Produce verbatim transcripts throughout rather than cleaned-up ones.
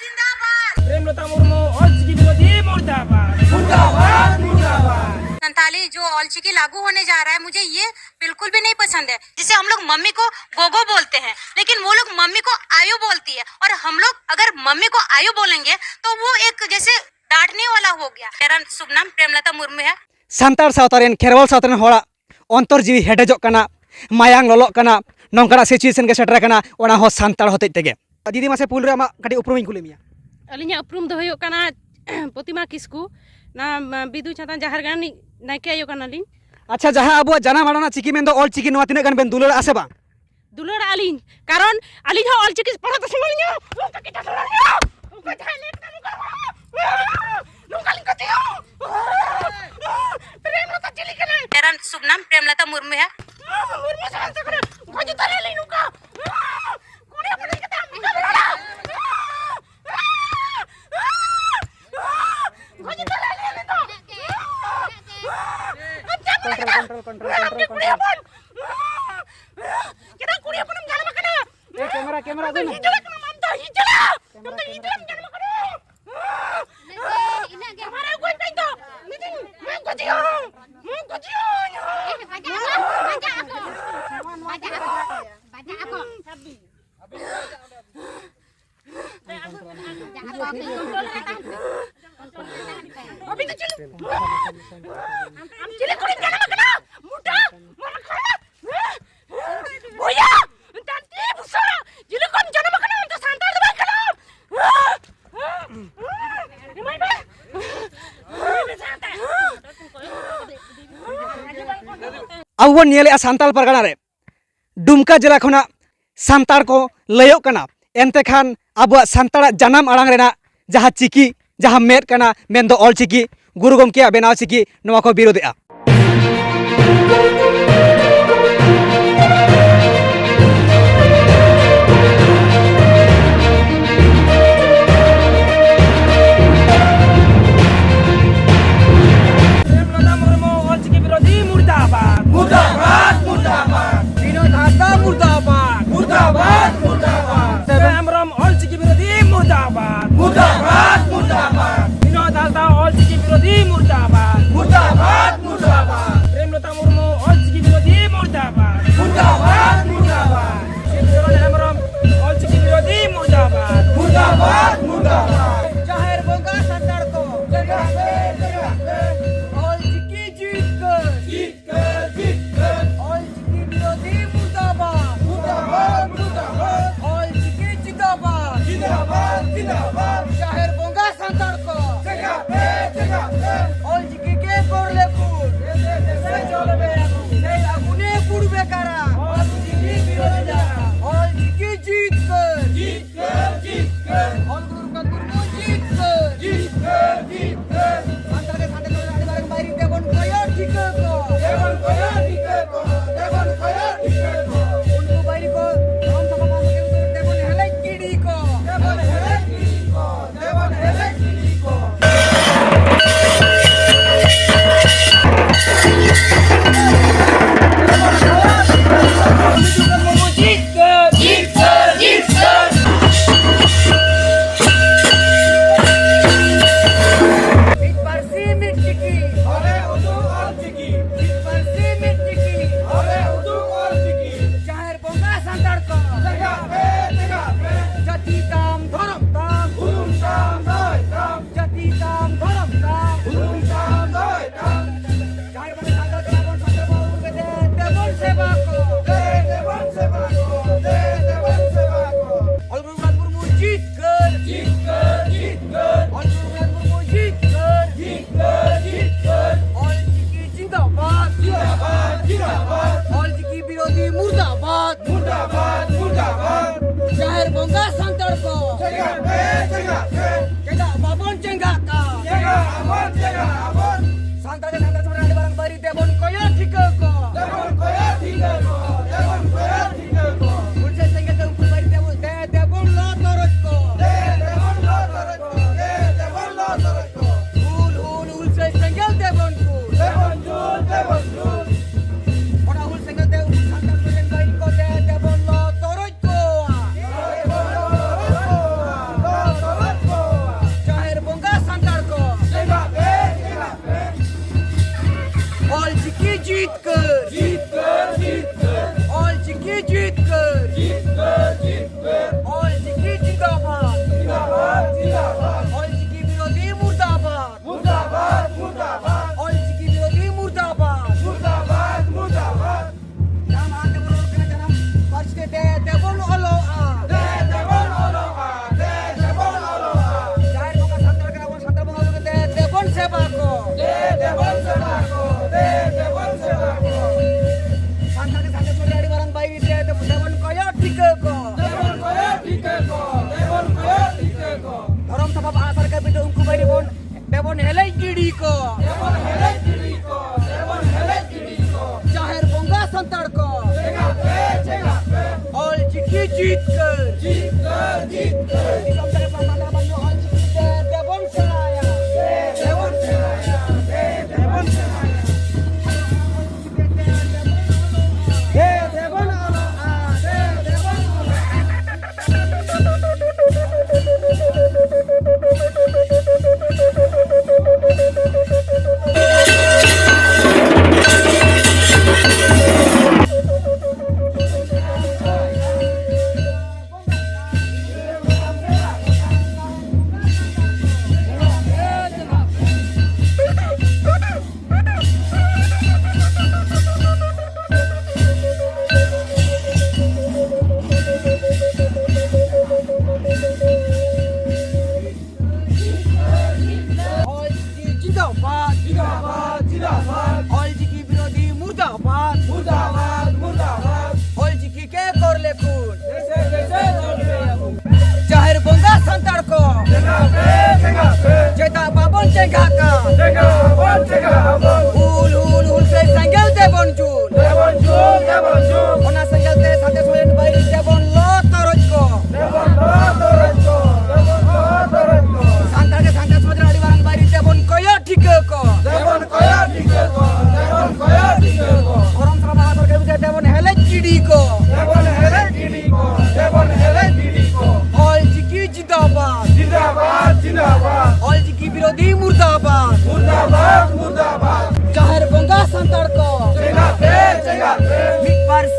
Premlata Murmu all चिकी विरोधी मुर्दाबाद। मुर्दाबाद, मुर्दाबाद। संताली जो ऑल चिकी लागू होने जा रहा है, मुझे ये बिल्कुल भी नहीं पसंद है। जैसे हम लोग मम्मी को गोगो बोलते हैं, लेकिन वो लोग मम्मी को आयो बोलती है, और हम लोग अगर मम्मी को आयो बोलेंगे तो वो एक जैसे डांटने वाला हो गया। मेरा शुभ नाम प्रेमलता मुर्मू है। ᱥᱟᱱᱛᱟᱲ ᱥᱟᱶᱛᱟ ᱨᱮᱱ, ᱠᱷᱮᱨᱣᱟᱞ ᱥᱟᱶᱛᱟ ᱨᱮᱱ ᱦᱚᱲᱟᱜ ᱚᱱᱛᱚᱨ ᱡᱤᱣᱤ ᱦᱮᱰᱮᱡᱚᱜ ᱠᱟᱱᱟ, ᱢᱟᱭᱟᱝ ᱞᱚᱞᱚᱜ ᱠᱟᱱᱟ, ᱱᱚᱝᱠᱟᱱᱟᱜ situation ᱜᱮ ᱥᱮᱴᱮᱨ ᱟᱠᱟᱱᱟ, ᱚᱱᱟ ᱦᱚᱸ ᱥᱟᱱᱛᱟᱲ ᱦᱚᱛᱮᱡ ᱛᱮᱜᱮ᱾ ᱫᱤᱫᱤ, ᱢᱟᱥᱮ ᱯᱩᱭᱞᱩ ᱨᱮ ᱟᱢᱟᱜ ᱠᱟᱹᱴᱤᱡ ᱩᱯᱨᱩᱢᱤᱧ ᱠᱩᱞᱤ ᱢᱮᱭᱟ᱾ ᱟᱹᱞᱤᱧᱟᱜ ᱩᱯᱨᱩᱢ ᱫᱚ ᱦᱩᱭᱩᱜ ᱠᱟᱱᱟ ᱯᱨᱚᱛᱤᱢᱟ ᱠᱤᱥᱠᱩ, ᱱᱚᱣᱟ ᱵᱤᱫᱩ ᱪᱟᱸᱫᱟᱱ ᱡᱟᱦᱮᱨ ᱜᱟᱲ ᱨᱤᱱᱤᱡ ᱱᱟᱭᱠᱮ ᱟᱭᱳ ᱠᱟᱱᱟᱞᱤᱧ᱾ ᱟᱪᱪᱷᱟ, ᱡᱟᱦᱟᱸ ᱟᱵᱚᱣᱟᱜ ᱡᱟᱱᱟᱢ ᱟᱲᱟᱝ ᱨᱮᱱᱟᱜ ᱪᱤᱠᱤ ᱢᱮᱱᱫᱚ ᱚᱞ ᱪᱤᱠᱤ, ᱱᱚᱣᱟ ᱛᱤᱱᱟᱹᱜ ᱜᱟᱱ ᱵᱮᱱ ᱫᱩᱞᱟᱹᱲᱟᱜᱼᱟ ᱥᱮ ᱵᱟᱝ? ᱫᱩᱞᱟᱹᱲᱟᱜᱼᱟ ᱞᱤᱧ, ᱠᱟᱨᱚᱱ ᱟᱹᱞᱤᱧ ᱦᱚᱸ ᱚᱞ ᱪᱤᱠᱤ ᱯᱟᱲᱦᱟᱣ ᱛᱮ ᱥᱚᱢᱚᱭ ᱞᱤᱧ ᱧᱟᱢᱟ᱾ ᱚᱱᱠᱟ ᱠᱤ ᱪᱟᱥ ᱵᱟᱲᱟ ᱦᱩᱭᱩᱜᱼᱟ? ᱚᱱᱠᱟ ᱡᱟᱦᱟᱸᱭ ᱞᱟᱹᱭ ᱠᱮᱫᱟ, ᱱᱚᱝᱠᱟ ᱱᱚᱝᱠᱟ ᱞᱤᱧ ᱜᱟᱛᱮᱜᱼᱟ᱾ ᱯᱨᱮᱢᱞᱚᱛᱟ ᱪᱤᱞᱤ ᱠᱟᱱᱟᱭ? मेरा शुभ नाम प्रेमलता मुर्मू है। ᱢᱩᱨᱢᱩ ᱥᱟᱶᱛᱮ ᱠᱟᱱᱟ, ᱜᱚᱡ ᱩᱛᱟᱹᱨ ᱟᱞᱤᱧ ᱱᱚᱝᱠᱟ᱾ ᱠᱩᱲᱤ ᱦᱚᱯᱚᱱ ᱞᱮᱠᱟᱛᱮ ᱟᱢ ᱪᱤᱠᱟᱹᱢ ᱨᱚᱲᱟ? ᱜᱚᱡ ᱩᱛᱟᱹᱨ ᱟᱞᱤᱧ ᱱᱤᱛᱚᱜ᱾ ᱟᱢ ᱪᱮᱫ ᱮᱢ ᱞᱟᱹᱭ ᱠᱮᱫᱟ? ᱠᱚᱱᱴᱨᱳᱞ, ᱠᱚᱱᱴᱨᱳᱞ, ᱠᱚᱱᱴᱨᱳᱞ, ᱟᱢ ᱜᱮ ᱠᱚᱱᱴᱨᱳᱞ, ᱠᱩᱲᱤ ᱦᱚᱯᱚᱱ᱾ ᱪᱮᱫᱟᱜ ᱠᱩᱲᱤ ᱦᱚᱯᱚᱱᱮᱢ ᱡᱟᱱᱟᱢ ᱟᱠᱟᱱᱟ? ᱮ, ᱠᱮᱢᱮᱨᱟ, ᱠᱮᱢᱮᱨᱟ ᱟᱢ ᱫᱚ ᱟᱹᱜᱩᱭ ᱢᱮ᱾ ᱦᱤᱡᱲᱟ ᱠᱟᱱᱟᱢ, ᱟᱢ ᱫᱚ ᱦᱤᱡᱲᱟ᱾ ᱟᱢ ᱫᱚ ᱦᱤᱡᱲᱟᱢ ᱡᱟᱱᱟᱢ ᱟᱠᱟᱱᱟ᱾ ᱤᱱᱟᱹᱜ ᱜᱮ, ᱤᱱᱟᱹᱜ ᱜᱮ᱾ ᱠᱮᱢᱮᱨᱟ ᱟᱹᱜᱩᱭ ᱢᱮ, ᱤᱧ ᱫᱚ ᱢᱤᱫ ᱫᱤᱱ ᱢᱟ ᱜᱚᱡᱮᱭᱟ᱾ ᱢᱟ ᱜᱚᱡᱮᱭᱟ᱾ ᱮ, ᱵᱟᱡᱟᱜ ᱟᱠᱚ, ᱵᱟᱡᱟᱜ ᱟᱠᱚ, ᱵᱟᱡᱟᱜ ᱟᱠᱚ, ᱵᱟᱡᱟᱜ ᱟᱠᱚ᱾ ᱟᱹᱵᱤᱱ ᱫᱚ ᱪᱤᱞᱤ? ᱟᱢ ᱪᱤᱞᱤ ᱠᱚᱨᱮ ᱡᱟᱱᱟᱢ ᱟᱠᱟᱱᱟ? ᱢᱚᱴᱟ, ᱢᱚᱴᱟ ᱠᱷᱟᱲᱟ᱾ ᱵᱚᱭᱦᱟ, ᱛᱟᱱᱛᱤ ᱵᱩᱥᱟᱹᱲᱟ, ᱪᱤᱞᱤ ᱠᱚᱢ ᱡᱟᱱᱟᱢ ᱟᱠᱟᱱᱟ? ᱟᱢ ᱫᱚ ᱥᱟᱱᱛᱟᱲ ᱫᱚ ᱵᱟᱝ ᱠᱟᱱᱟᱢ᱾ ᱮᱢᱟᱭ ᱢᱮ᱾ ᱟᱵᱚ ᱵᱚᱱ ᱧᱮᱞᱮᱜᱼᱟ ᱥᱟᱱᱛᱟᱲ ᱯᱟᱨᱜᱟᱱᱟ ᱨᱮ ᱰᱩᱢᱠᱟ ᱡᱮᱞᱟ ᱠᱷᱚᱱᱟᱜ ᱥᱟᱱᱛᱟᱲ ᱠᱚ ᱞᱟᱹᱭᱚᱜ ᱠᱟᱱᱟ, ᱮᱱᱛᱮ ᱠᱷᱟᱱ ᱟᱵᱚᱣᱟᱜ ᱥᱟᱱᱛᱟᱲᱟᱜ ᱡᱟᱱᱟᱢ ᱟᱲᱟᱝ ᱨᱮᱱᱟᱜ ᱡᱟᱦᱟᱸ ᱪᱤᱠᱤ, ᱡᱟᱦᱟᱸ ᱢᱮᱫ ᱠᱟᱱᱟ, ᱢᱮᱱᱫᱚ ᱚᱞ ᱪᱤᱠᱤ, ᱜᱩᱨᱩ ᱜᱚᱢᱠᱮᱭᱟᱜ ᱵᱮᱱᱟᱣ ᱪᱤᱠᱤ, ᱱᱚᱣᱟ ᱠᱚ ᱵᱤᱨᱳᱫᱮᱜᱼᱟ᱾ प्रेमलता मुर्मू ऑल चिकी विरोधी मुर्दाबाद। मुर्दाबाद, मुर्दाबाद। विनोद हांसदा मुर्दाबाद। मुर्दाबाद, मुर्दाबाद। प्रेम हेम्ब्रम ऑल चिकी विरोधी मुर्दाबाद। ᱡᱟᱦᱮᱨ ᱵᱚᱸᱜᱟ ᱥᱟᱱᱛᱟᱲ ᱠᱚ, ᱚᱞᱪᱤᱠᱤ ᱜᱮ ᱠᱚᱨᱞᱮ ᱠᱩᱞ, ᱥᱮ ᱟᱹᱜᱩᱱᱮ ᱯᱩᱲᱵᱮ ᱠᱟᱨᱟ, ᱚᱞᱪᱤᱠᱤ ᱡᱤᱛᱠᱟᱹᱨ, ᱚᱞ ᱜᱩᱨᱩ ᱨᱚᱜᱷᱩᱱᱟᱛᱷ ᱢᱩᱨᱢᱩ ᱡᱤᱛᱠᱟᱹᱨ, ᱥᱟᱱᱛᱟᱲ ᱜᱮ ᱥᱟᱱᱛᱟᱲ ᱠᱚ ᱟᱹᱰᱤ ᱢᱟᱨᱟᱝ ᱵᱟᱭᱨᱤ ᱛᱮᱵᱚᱱ ᱠᱚᱭᱚᱜ ᱴᱷᱤᱠᱟᱹ ᱠᱚ, ᱩᱱᱠᱩ ᱵᱟᱭᱨᱤ ᱠᱚ ᱫᱷᱚᱨᱚᱢ ᱥᱚᱵᱷᱟ ᱵᱟᱝ ᱛᱮᱵᱚᱱ ᱦᱮᱞᱮᱡ ᱜᱤᱰᱤ ᱠᱚ, ᱢᱤᱫ ᱯᱟᱹᱨᱥᱤ ᱢᱤᱫ ᱪᱤᱠᱤ, ᱢᱤᱫ ᱯᱟᱹᱨᱥᱤ ᱢᱤᱫ ᱪᱤᱠᱤ, ᱡᱟᱦᱮᱨ ᱵᱚᱸᱜᱟ ᱥᱟᱱᱛᱟᱲ ᱠᱚ, ᱡᱟᱹᱛᱤ ᱛᱟᱢ ᱫᱷᱚᱨᱚᱢ ᱛᱟᱢ, ᱡᱟᱹᱛᱤ ᱛᱟᱢ ᱫᱷᱚᱨᱚᱢ ᱛᱟᱢ, ᱡᱟᱦᱮᱨ ᱵᱚᱸᱜᱟ ᱥᱟᱱᱛᱟᱲ ᱠᱚ ᱵᱚᱱ ᱥᱟᱱᱛᱟᱲ ᱵᱚᱱ ᱩᱨᱩᱢ ᱠᱟᱛᱮ ᱫᱮᱵᱚᱱ ᱥᱮᱵᱟ ᱠᱚ, ᱚᱞ ᱜᱩᱨᱩ ᱨᱚᱜᱷᱩᱱᱟᱛᱷ ᱢᱩᱨᱢᱩ ᱡᱤᱛᱠᱟᱹᱨ, ᱚᱞ ᱜᱩᱨᱩ ᱨᱚᱜᱷᱩᱱᱟᱛᱷ ᱢᱩᱨᱢᱩ ᱡᱤᱛᱠᱟᱹᱨ, ᱚᱞ ᱪᱤᱠᱤ ᱡᱤᱱᱫᱟᱵᱟᱫ, ᱚᱞ ᱪᱤᱠᱤ ᱵᱤᱨᱳᱫᱷᱤ ᱢᱩᱨᱫᱟᱵᱟᱫ, ᱡᱟᱦᱮᱨ ᱵᱚᱸᱜᱟ ᱥᱟᱱᱛᱟᱲ ᱠᱚ, ᱪᱮᱫᱟᱜ ᱵᱟᱵᱚᱱ ᱪᱮᱸᱜᱟᱜ ᱠᱟᱱ? ᱥᱟᱱᱛᱟᱲ ᱜᱮ ᱥᱟᱱᱛᱟᱲ ᱥᱚᱢᱟᱡᱽ ᱨᱮ ᱟᱹᱰᱤ ᱢᱟᱨᱟᱝ ᱵᱟᱹᱭᱨᱤ ᱛᱮᱵᱚᱱ ᱠᱚᱭᱚᱜ ᱴᱷᱤᱠᱟᱹ ᱠᱚ, ᱦᱩᱞ ᱥᱮ ᱥᱮᱸᱜᱮᱞ ᱛᱮ ᱩᱱᱠᱩ ᱵᱟᱹᱭᱨᱤ ᱛᱮᱵᱚᱱ ᱫᱮ ᱫᱮᱵᱚᱱ ᱞᱚ ᱛᱚᱨᱚᱡ ᱠᱚ, ᱦᱩᱞ ᱦᱩᱞ ᱦᱩᱞ ᱥᱮ ᱥᱮᱸᱜᱮᱞ ᱛᱮᱵᱚᱱ ᱡᱩᱞ, ᱚᱱᱟ ᱦᱩᱞ ᱥᱮᱸᱜᱮᱞ ᱛᱮ ᱩᱱᱠᱩ ᱥᱟᱱᱛᱟᱲ ᱠᱚᱨᱮᱱ ᱵᱟᱹᱭᱨᱤ ᱠᱚ ᱫᱮ ᱫᱮᱵᱚᱱ ᱞᱚ ᱛᱚᱨᱚᱡ ᱠᱚᱣᱟ, ᱡᱟᱦᱮᱨ ᱵᱚᱸᱜᱟ ᱥᱟᱱᱛᱟᱲ ᱠᱚ, ᱦᱮᱞᱮᱡ ᱜᱤᱰᱤ ᱠᱚ, ᱡᱟᱦᱮᱨ ᱵᱚᱸᱜᱟ ᱥᱟᱱᱛᱟᱲ ᱠᱚ, ᱚᱞ ᱪᱤᱠᱤ ᱡᱤᱛᱠᱟᱹᱨ, ᱫᱤᱥᱚᱢ ᱨᱮ ᱵᱟᱝ ᱢᱟᱱᱟᱣ ᱵᱟᱹᱱᱩᱜ ᱚᱞ ᱪᱤᱠᱤ ᱛᱮ ᱫᱮᱵᱚᱱ ᱥᱮᱬᱟᱭᱟ, ᱫᱮᱵᱚᱱ ᱥᱮᱬᱟᱭᱟ, ᱫᱮᱵᱚᱱ ᱥᱮᱬᱟᱭᱟ᱾ ᱫᱮ ᱫᱮᱵᱚᱱ ᱚᱞᱚᱜᱼᱟ, ᱫᱮ ᱫᱮᱵᱚᱱ ᱚᱞᱚᱜᱼᱟ᱾ ᱚᱞᱪᱤᱠᱤ ᱡᱤᱱᱫᱟᱵᱟᱫ, ᱡᱤᱱᱫᱟᱵᱟᱫ, ᱡᱤᱱᱫᱟᱵᱟᱫ᱾ ᱚᱞᱪᱤᱠᱤ ᱵᱤᱨᱳᱫᱷᱤ ᱢᱩᱨᱫᱟᱵᱟᱫ, ᱢᱩᱨᱫᱟᱵᱟᱫ, ᱢᱩᱨᱫᱟᱵᱟᱫ᱾ ᱚᱞᱪᱤᱠᱤ ᱠᱮ ᱠᱚᱨᱞᱮ ᱠᱷᱩᱱ, ᱫᱮᱥᱮ ᱫᱮᱥᱮ ᱡᱟᱦᱮᱨ ᱵᱚᱸᱜᱟ ᱥᱟᱱᱛᱟᱲ ᱠᱚ, ᱪᱮᱸᱜᱷᱟᱜ ᱯᱮ, ᱪᱮᱸᱜᱷᱟᱜ ᱯᱮ᱾ ᱪᱮᱫᱟᱜ ᱵᱟᱵᱚᱱ ᱪᱮᱸᱜᱷᱟᱜ ᱠᱟᱱ? ᱪᱮᱸᱜᱷᱟᱜ ᱟᱵᱚᱱ, ᱪᱮᱸᱜᱷᱟᱜ ᱟᱵᱚᱱ᱾ ᱦᱩᱞ, ᱦᱩᱞ, ᱦᱩᱞ ᱥᱮ ᱥᱮᱸᱜᱮᱞ ᱛᱮᱵᱚᱱ ᱡᱩᱞ᱾ ᱫᱮᱵᱚᱱ ᱡᱩᱞ, ᱫᱮᱵᱚᱱ ᱡᱩᱞ᱾ ᱚᱱᱟ ᱥᱮᱸᱜᱮᱞ ᱛᱮ ᱥᱟᱱᱛᱟᱲ ᱥᱚᱢᱟᱡᱽ ᱨᱮᱱ ᱵᱟᱹᱭᱨᱤ ᱛᱮᱵᱚᱱ ᱞᱚ ᱛᱚᱨᱚᱡ ᱠᱚ᱾ ᱫᱮᱵᱚᱱ ᱞᱚ ᱛᱚᱨᱚᱡ ᱠᱚ, ᱫᱮᱵᱚᱱ ᱞᱚ ᱛᱚᱨᱚᱡ ᱠᱚ᱾ ᱥᱟᱱᱛᱟᱲ ᱜᱮ ᱥᱟᱱᱛᱟᱲ ᱥᱚᱢᱟᱡᱽ ᱨᱮᱱ ᱟᱹᱰᱤ ᱢᱟᱨᱟᱝ ᱵᱟᱹᱭᱨᱤ ᱛᱮᱵᱚᱱ ᱠᱚᱭᱚᱜ ᱴᱷᱤᱠᱟᱹ ᱠᱚ᱾ ᱫᱮᱵᱚᱱ ᱠᱚᱭᱚᱜ ᱴᱷᱤᱠᱟᱹ ᱠᱚ, ᱫᱮᱵᱚᱱ ᱠᱚᱭᱚᱜ ᱴᱷᱤᱠᱟᱹ ᱠᱚ᱾ ᱫᱷᱚᱨᱚᱢ ᱥᱟᱞᱟ ᱵᱟᱦᱟ ᱥᱚᱨᱠᱟᱨ ᱵᱤᱨᱩᱫᱷ ᱨᱮ ᱫᱮᱵᱚᱱ ᱦᱮᱞᱮᱡ ᱜᱤᱰᱤ ᱠᱚ᱾ ᱫᱮᱵᱚᱱ ᱦᱮᱞᱮᱡ ᱜᱤᱰᱤ ᱠᱚ, ᱫᱮᱵᱚᱱ ᱦᱮᱞᱮᱡ ᱜᱤᱰᱤ ᱠᱚ᱾ ᱚᱞ ᱪᱤᱠᱤ ᱡᱤᱱᱫᱟᱵᱟᱫ᱾ ᱡᱤᱱᱫᱟᱵᱟᱫ, ᱡᱤᱱᱫᱟᱵᱟᱫ᱾ ᱚᱞ ᱪᱤᱠᱤ ᱵᱤᱨᱳᱫᱷᱤ ᱢᱩᱨᱫᱟᱵᱟᱫ᱾ ᱢᱩᱨᱫᱟᱵᱟᱫ, ᱢᱩᱨᱫᱟᱵᱟᱫ᱾ ᱡᱟᱦᱮᱨ ᱵᱚᱸᱜᱟ ᱥᱟᱱᱛᱟᱲ ᱠᱚ᱾ ᱪᱮᱸᱜᱷᱟᱜ ᱯᱮ, ᱪᱮᱸᱜᱷᱟᱜ ᱯᱮ᱾ ᱢᱤᱫ ᱯᱟᱹᱨᱥᱤ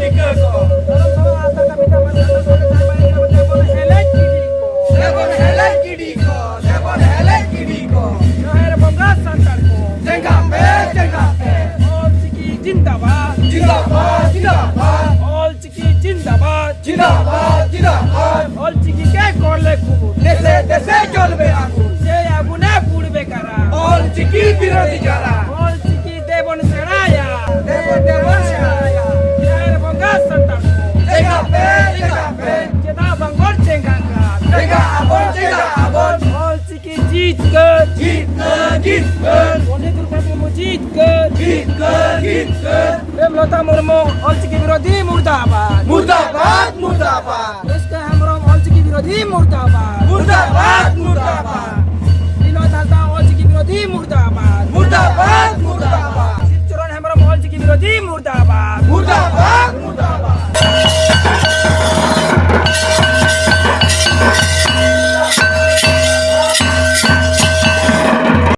ᱴᱤᱠᱟᱹ ᱠᱚ᱾ ᱫᱷᱚᱨᱚᱢ ᱥᱚᱵᱷᱟ ᱟᱥᱟ ᱠᱟᱹᱢᱤ ᱛᱟᱵᱚᱱ ᱠᱟᱛᱷᱟ ᱥᱚᱸᱜᱮ ᱛᱟᱭ ᱵᱟᱭ ᱮᱱᱟ, ᱫᱮᱵᱚᱱ ᱦᱮᱞᱮᱡ ᱜᱤᱰᱤ ᱠᱚ᱾ ᱫᱮᱵᱚᱱ ᱦᱮᱞᱮᱡ ᱜᱤᱰᱤ ᱠᱚ, ᱫᱮᱵᱚᱱ ᱦᱮᱞᱮᱡ ᱜᱤᱰᱤ ᱠᱚ᱾ ᱡᱟᱦᱮᱨ ᱵᱚᱸᱜᱟ ᱥᱟᱱᱛᱟᱲ ᱠᱚ᱾ ᱪᱮᱸᱜᱷᱟᱜ ᱯᱮ, ᱪᱮᱸᱜᱷᱟᱜ ᱯᱮ᱾ ᱚᱞ ᱪᱤᱠᱤ ᱡᱤᱱᱫᱟᱵᱟᱫ᱾ ᱡᱤᱱᱫᱟᱵᱟᱫ, ᱡᱤᱱᱫᱟᱵᱟᱫ᱾ ᱚᱞ ᱪᱤᱠᱤ ᱡᱤᱱᱫᱟᱵᱟᱫ᱾ ᱡᱤᱱᱫᱟᱵᱟᱫ, ᱡᱤᱱᱫᱟᱵᱟᱫ᱾ ᱚᱞ ᱪᱤᱠᱤ ᱜᱮ ᱠᱚᱞᱮ ᱠᱷᱩᱵ᱾ ᱫᱮᱥᱮ, ᱫᱮᱥᱮ ᱪᱚᱞᱵᱮ ᱟᱹᱜᱩ᱾ ᱥᱮ ᱟᱹᱜᱩᱱᱟ ᱯᱩᱲᱵᱮ ᱠᱟᱨᱟ᱾ ᱚᱞ ᱪᱤᱠᱤ ᱵᱤᱨᱳᱫᱷᱤ ᱡᱟᱨᱟ᱾ ᱚᱞ ᱪᱤᱠᱤ ᱛᱮᱵᱚᱱ ᱥᱮᱬᱟᱭᱟ᱾ ᱛᱮᱵᱚᱱ, ᱛᱮᱵᱚᱱ ᱥᱮᱬᱟᱭᱟ᱾ ᱡᱟᱦᱮᱨ ᱵᱚᱸᱜᱟ ᱥᱟᱱᱛᱟᱲ ᱠᱚ᱾ ᱪᱮᱸᱜᱷᱟᱜ ᱯᱮ, ᱪᱮᱸᱜᱷᱟᱜ ᱯᱮ᱾ ᱪᱮᱫᱟᱜ ᱵᱟᱝᱵᱚᱱ ᱪᱮᱸᱜᱷᱟᱜ ᱠᱟᱱ? ᱪᱮᱸᱜᱷᱟᱜ ᱟᱵᱚᱱ, ᱪᱮᱸᱜᱷᱟᱜ ᱟᱵᱚᱱ᱾ ᱚᱞ ᱪᱤᱠᱤ ᱡᱤᱛᱠᱟᱹᱨ᱾ ᱡᱤᱛᱠᱟᱹᱨ, ᱡᱤᱛᱠᱟᱹᱨ᱾ ᱯᱚᱱᱰᱤᱛ ᱨᱚᱜᱷᱩᱱᱟᱛᱷ ᱢᱩᱨᱢᱩ ᱡᱤᱛᱠᱟᱹᱨ᱾ ᱡᱤᱛᱠᱟᱹᱨ, ᱡᱤᱛᱠᱟᱹᱨ᱾ ᱯᱨᱮᱢᱞᱚᱛᱟ ᱢᱩᱨᱢᱩ ᱚᱞ ᱪᱤᱠᱤ ᱵᱤᱨᱳᱫᱷᱤ ᱢᱩᱨᱫᱟᱵᱟᱫ᱾ ᱢᱩᱨᱫᱟᱵᱟᱫ, ᱢᱩᱨᱫᱟᱵᱟᱫ᱾ ᱨᱟᱹᱥᱠᱟᱹ ᱦᱮᱢᱵᱨᱚᱢ ᱚᱞ ᱪᱤᱠᱤ ᱵᱤᱨᱳᱫᱷᱤ ᱢᱩᱨᱫᱟᱵᱟᱫ᱾ ᱢᱩᱨᱫᱟᱵᱟᱫ᱾